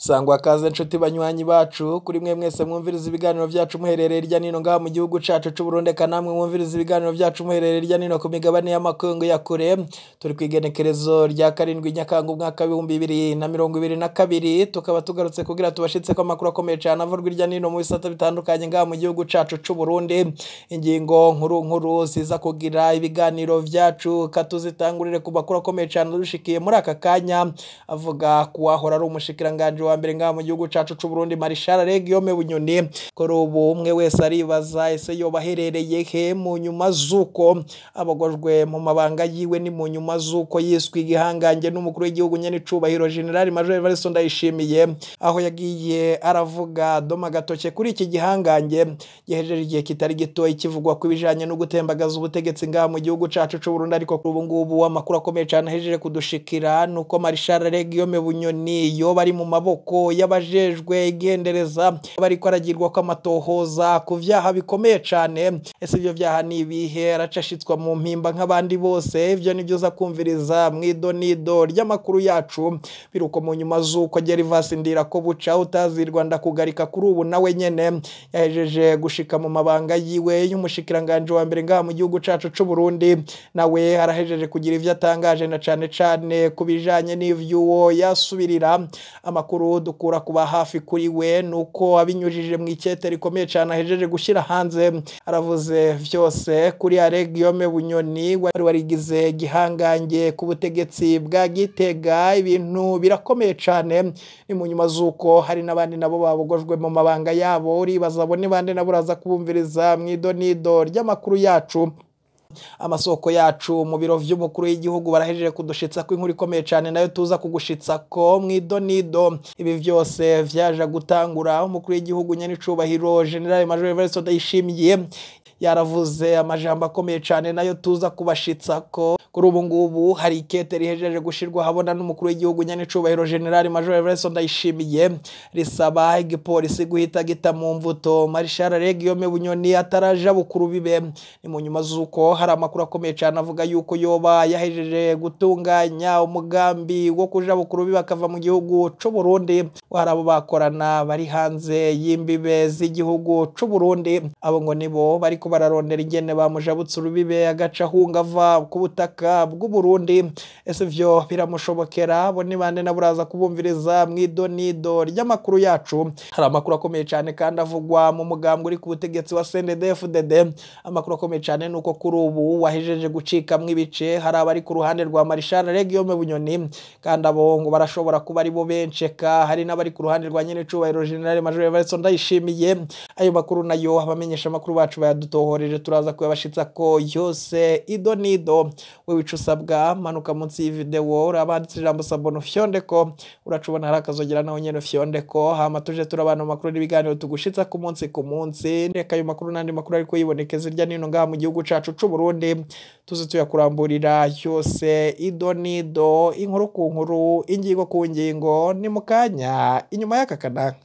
Sangwa kaze nshuti banywanyi bacu kuri mwe mwese mwumviriza ibiganiro vyacu muherereye irya nino ngaha mu gihugu cacu c'Uburundi, eka namwe mwumviriza ibiganiro vyacu muherereye irya nino ku migabane y'amakungu ya kure. Turi kw'igenekerezo rya 7 Nyakanga umwaka w'2022, tukaba tugarutse kugira tubashitseko amakuru akomeye cane avurwa irya nino mu bisata bitandukanye ngaha mu gihugu cacu c'Uburundi. Ingingo nkuru nkuru ziza kugira ibiganiro vyacu katuzitangurire ku makuru akomeye cane dushikiye muri aka kanya, avuga kuwahora ari umushikiranganje wa mbere ngaha mu gihugu cacu c'Uburundi Marshal Guillaume Bunyoni. Kuri ubu umwe wese aribaza ese yoba aherereye he mu nyuma z'uko abogojwe mu mabanga yiwe, ni mu nyuma z'uko yiswe igihangange n'umukuru w'igihugu nyene icubahiro General Major Evariste Ndayishimiye, aho yagiye aravuga doma gatoke kuri iki gihangange gihejeje igihe kitari gito ikivugwa ku bijanye no gutembagaza ubutegetsi ngaha mu gihugu cacu c'Uburundi. Ariko kuri ubu ngubu amakuru akomeye cane ahejeje kudushikira nuko Marshal Guillaume Bunyoni yoba ari mu maboko y'abajejwe igendereza, bariko aragirwa ko amatohoza ku vyaha bikomeye cane. Ese ivyo vyaha ni ibihe? Aracashitswa mu mpimba nk'abandi bose? Ivyo nivyo uza kumviriza mw'idonido ry'amakuru yacu. Biruko mu nyuma z'uko Gervas Ndirakobuca utazirwa ndakugarika kuri ubu nawe nyene yahejeje gushika mu mabanga yiwe y'umushikiranganje wa mbere ngaha mu gihugu cacu c'Uburundi, nawe arahejeje kugira ivyo atangaje na cane cane ku bijanye n'ivy'uwo yasubirira. Amakuru dukura kuba hafi kuri we nuko abinyujije mu ikete rikomeye cane ahejeje gushira hanze, aravuze vyose kuri Guillaume Bunyoni wari warigize gihangange ku butegetsi bwa Gitega. Ibintu birakomeye cane, ni mu nyuma z'uko hari n'abandi nabo babogojwe mu mabanga yabo. Uribaza abo ni bande? Nabo uraza kubumviriza mw'idonido ry'amakuru yacu. Amasoko yacu mu biro vy'umukuru w'igihugu barahejeje kudushitsa ko inkuru ikomeye cane nayo tuza kugushitsa ko mw'idonido. Ibi vyose vyaje gutangura umukuru w'igihugu nyene icubahiro General Major Evariste Ndayishimiye yaravuze amajambo akomeye cane nayo tuza kubashitsa ko. Kuri ubu ngubu hari ikete rihejeje gushirwa habona n'umukuru w'igihugu nyene icubahiro General Major Evariste Ndayishimiye risaba igipolisi guhita gita mu mvuto Marshal Guillaume Bunyoni ataraja bukuru bibe. Ni mu nyuma z'uko hari amakuru akomeye cane avuga yuko yoba yahejeje gutunganya umugambi wo kuja bukuru bibe akava mu gihugu c'Uburundi. Hari abo bakorana bari hanze y'imbibe z'igihugu c'Uburundi, abo ngo nibo bariko bararondera ingene bamujabutse urubibe agaca ahunga ava ku butaka bw'Uburundi. Ese vyo biramushobokera? Abo ni bande? Nabo uraza kubumviriza mw'idonido ry'amakuru yacu. Hari amakuru akomeye cane kandi avugwa mu mugambwe uri ku butegetsi wa CNDD-FDD. Amakuru akomeye cane nuko kuri ubu wahejeje gucikamwo ibice, hari abari ku ruhande rwa Marshal Guillaume Bunyoni kandi abo ngo barashobora kuba ari bo benshi, eka hari n'abari ku ruhande rwa nyene icubahiro General Major Evariste Ndayishimiye. Ayo makuru nayo abamenyesha amakuru bacu bayadutohoreje, turaza kuyabashitsa ko yose idonido. Wewe ico usabwa, manuka munsi y'ivideo urabanditse ijambo sabone ufyondeko, uracubona hari akazogera naho nyene ufyondeko, hama tuje turabana mu makuru n'ibiganiro tugushitsa ku munsi ku munsi. Reka ayo makuru n'andi makuru ariko yibonekeza irya nino ngaha mu gihugu cacu c'Uburundi tuze tuyakuramburira yose idonido, inkuru ku nkuru, ingingo ku ngingo. Ni mu kanya inyuma y'aka kanaka.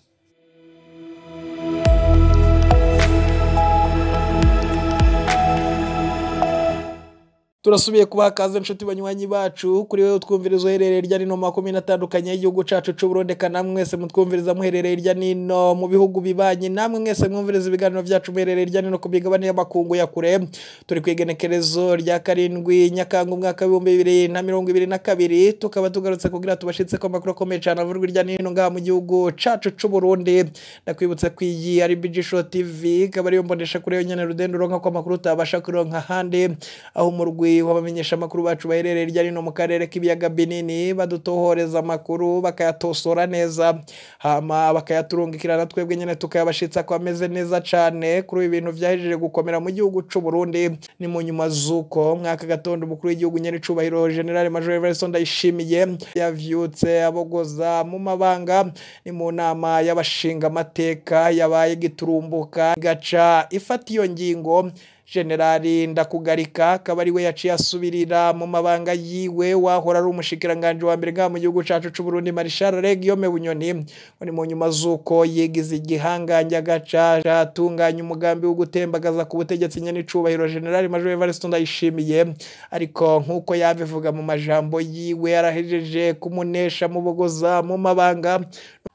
Turasubiye kubaha kaze nshuti banywanyi bacu kuri wewe utwumviriza uherereye irya nino mu makomine atandukanye y'igihugu cacu c'Uburundi, eka namwe mwese mutwumviriza muherereye irya nino mu bihugu bibanyi, namwe mwese mwumviriza ibiganiro vyacu muherereye irya nino ku migabane y'amakungu ya kure. Turi kw'igenekerezo rya 7 Nyakanga umwaka w'2022, tukaba tugarutse kugira tubashitse ko amakuru akomeye cane avurwa irya nino ngaha mu gihugu cacu c'Uburundi. Ndakwibutsa ko iyi ari BG Show TV, ikaba ariyo mbonesha kure yonyene rudende uronka ko amakuru utabasha kuronka ahandi, aho umurwi wabamenyesha amakuru bacu baherereye irya nino mu karere k'ibiyaga binini badutohoreza amakuru bakayatosora neza, hama bakayaturungikira na twebwe nyene tukayabashitsa ko ameze neza cane. Kuri ibi bintu vyahejeje gukomera mu gihugu c'Uburundi ni mu nyuma z'uko mwaka gatondo umukuru w'igihugu nyene icubahiro General Major Evariste Ndayishimiye yavyutse abogoza mu mabanga. Ni mu nama y'abashinga amateka yabaye giturumbuka igaca ifata iyo ngingo. Generali Ndakugarika akaba ari we yaciye asubirira mu mabanga yiwe wahora ari umushikiranganje wa mbere ngaha mu gihugu cacu c'Uburundi Marshal Guillaume Bunyoni. Ni mu nyuma z'uko yigize igihangange agaca atunganya umugambi wo gutembagaza ku butegetsi nyene icubahiro General Major Evariste Ndayishimiye, ariko nkuko yabivuga mu majambo yiwe yarahejeje kumunesha mubogoza mu mabanga.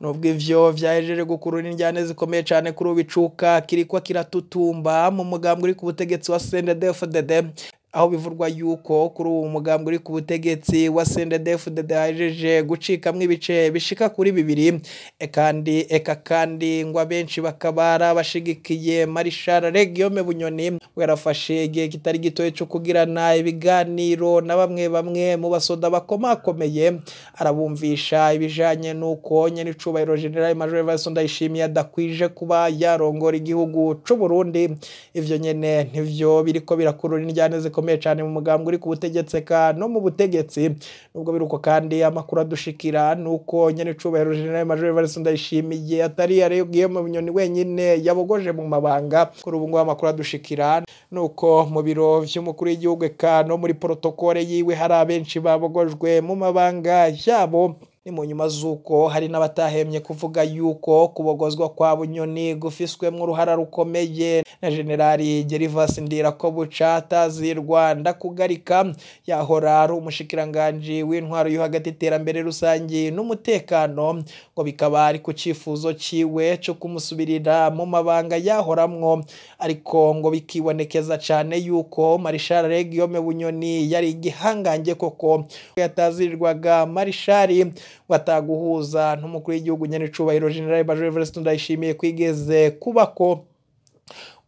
Nubwo ivyo vyahejeje gukurura indyane zikomeye cane, kuri ubu icuka kiriko kiratutumba mu mugambwe uri ku butegetsi wa CNDD-FDD, aho bivurwa yuko kuri ubu mugambwe uri ku butegetsi wa CNDD-FDD hahejeje gucikamwo ibice bishika kuri bibiri, kandi eka kandi ngo abenshi bakaba ari abashigikiye Marshal Guillaume Bunyoni. Yarafashe igihe kitari gitoye co kugirana ibiganiro na bamwe bamwe mu basoda bakomakomeye, arabumvisha ibijanye n'uko nyenicubahiro General Major Evariste Ndayishimiye adakwije kuba yarongora igihugu c'u Burundi. Ivyo nyene nivyo biriko birakurura indyane zikomeye cane mu mugambwe uri ku butegetsi eka no mu butegetsi. Nubwo biruko kandi, amakuru adushikira nuko nyenicubahiro General Major Evariste Ndayishimiye atari Guillaume Bunyoni wenyine yabogoje mu mabanga. Kuri ubu ngubu amakuru adushikira nuko mu biro vy'umukuru w'igihugu eka no muri protokole yiwe hari abenshi babogojwe mu mabanga yabo. Ni mu nyuma z'uko hari n'abatahemye kuvuga yuko kubogozwa kwa Bunyoni gufiswemwo uruhara rukomeye na Generali Gervas Ndirakobuca atazirwa Ndakugarika, yahora ari umushikiranganji w'intwaro yo hagati, iterambere rusangi n'umutekano, ngo bikaba ari ku cifuzo ciwe co kumusubirira mu mabanga yahoramwo. Ariko ngo bikibonekeza cane yuko Marshal Guillaume Bunyoni yari igihangange koko, yatazirirwaga Marshal, bataguhuza n'umukuru w'igihugu nyenicubahiro General Major Evariste Ndayishimiye kwigeze kubako.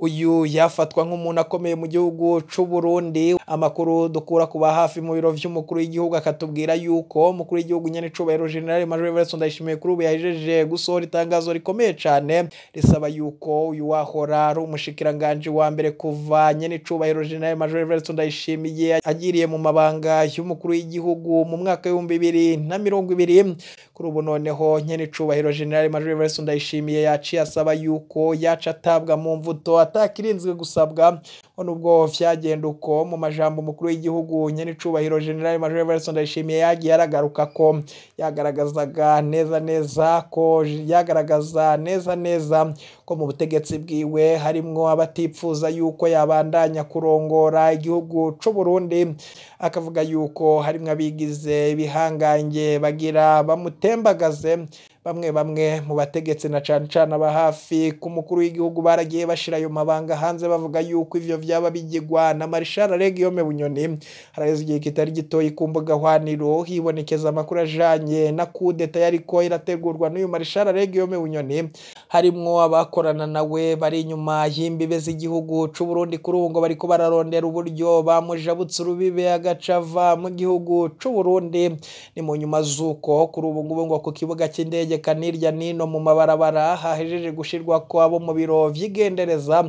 Uyu yafatwa nk'umuntu akomeye mu gihugu c'u Burundi. Amakuru dukura kuba hafi mu biro vy'umukuru w'igihugu akatubwira yuko umukuru w'igihugu nyenicubahiro General Major Evariste Ndayishimiye kuri ubu yahejeje gusohora itangazo rikomeye cane risaba yuko uyu wahora ari umushikiranganji wa mbere kuva nyenicubahiro General Major Evariste Ndayishimiye agiriye mu mabanga y'umukuru w'igihugu mu mwaka w'2020, kuri ubu noneho nyenicubahiro General Major Evariste Ndayishimiye yaciye asaba yuko yaca atabwa mu mvuto atakirinzwe gusabwa. Nubwo vyagenda uko, mu majambo umukuru w'igihugu nyenicubahiro General Major Evariste Ndayishimiye yagiye aragaruka ko yagaragazaga neza neza ko yagaragaza neza neza ko mu butegetsi bwiwe harimwo abatipfuza yuko yabandanya kurongora igihugu c'u Burundi, akavuga yuko harimwo abigize ibihangange bagira bamutembagaze. Bamwe bamwe mu bategetsi na cane cane aba hafi ku mukuru w'igihugu baragiye bashira ayo mabanga hanze, bavuga yuko ivyo vyaba bigirwa na Marshal Guillaume Bunyoni. Haraheze igihe kitari gitoyi ku mbuga hwaniro hibonekeza amakuru ajanye na kudeta yariko irategurwa n'uyu Marshal Guillaume Bunyoni, harimwo abakorana nawe bari inyuma y'imbibe z'igihugu c'u Burundi. Kuri ubu ngo bariko bararondera uburyo bamujabutse urubibe agacava mu gihugu c'u Burundi. Ni mu nyuma z'uko kuri ubu ngubu ngo ku kibuga c'indege kanirya nino mu mabarabara hahejeje gushirwa ko abo mu biro vy'igendereza.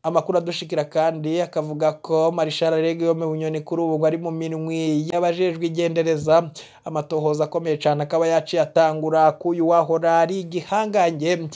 Amakuru adushikira kandi akavuga ko Marshal Guillaume Bunyoni kuri ubu ari mu minwi y'abajejwe igendereza. Amatohoza akomeye cane akaba yaciye atangura kuyu wahora ari igihangange.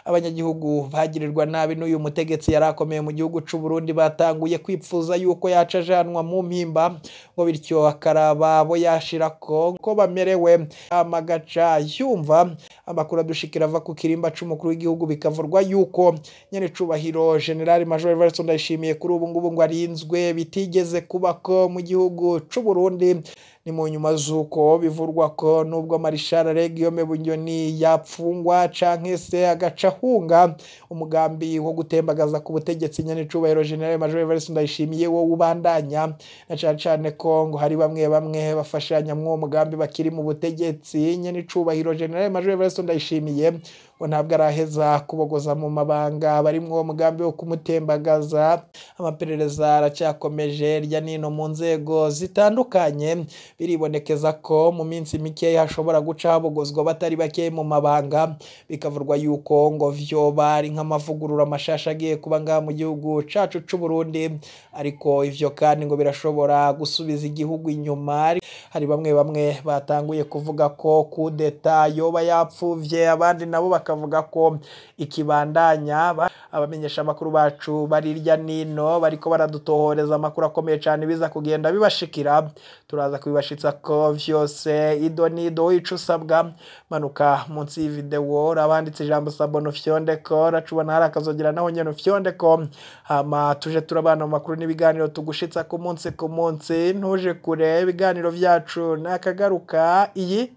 Abanyagihugu bagirirwa nabi n'uyu mutegetsi yari akomeye mu gihugu c'u Burundi batanguye kwipfuza yuko yaca ajanwa mu mpimba, ngo bityo akaraba abo yashirako ko bamerewe, amagaca yumva. Amakuru adushikira ava ku kirimba c'umukuru w'igihugu bikavurwa yuko nyenicubahiro General Major Evariste Ndayishimiye kuri ubu ngubu ngo arinzwe bitigeze kubako mu gihugu c'u Burundi. Ni mu nyuma z'uko bivurwa ko nubwo Marshal Guillaume Bunyoni yapfungwa canke se agaca ahunga, umugambi wo gutembagaza ku butegetsi nyenicubahiro General Major Evariste Ndayishimiye wo ubandanya, na cane cane ko ngo hari bamwe bamwe bafashanya mw'uwo mugambi bakiri mu butegetsi. Nyenicubahiro General Major Evariste Ndayishimiye ngo ntabwo araheza kubogoza mu mabanga bari mw'uwo mugambi wo kumutembagaza. Amaperereza aracyakomeje hirya nino mu nzego zitandukanye. Biribonekeza ko mu minsi mikeya hashobora guca habogozwa batari bake mu mabanga, bikavurwa yuko ngo vyoba ari nk'amavugurura amashasha agiye kuba ngaha mu gihugu cacu c'u Burundi. Ariko ivyo kandi ngo birashobora gusubiza igihugu inyuma. Hari bamwe bamwe batanguye kuvuga ko kudeta yoba yapfuvye, abandi nabo bakavuga ko ikibandanya. Abamenyesha amakuru bacu bari hirya nino bariko baradutohoreza amakuru akomeye cane, biza kugenda bibashikira turaza kubibashitsa ko vyose ido nido. Ico usabwa, manuka munsi y'ivideo urabanditse ijambo s'abonner, ufyondeko, uracubona hari akazogera naho nyene ufyondeko, hama tuje turabana mu makuru n'ibiganiro tugushitsa ku munsi ku munsi. Ntuje kure, ibiganiro vyacu nakagaruka. Iyi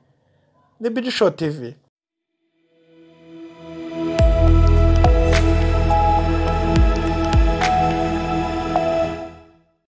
ni Big Show TV.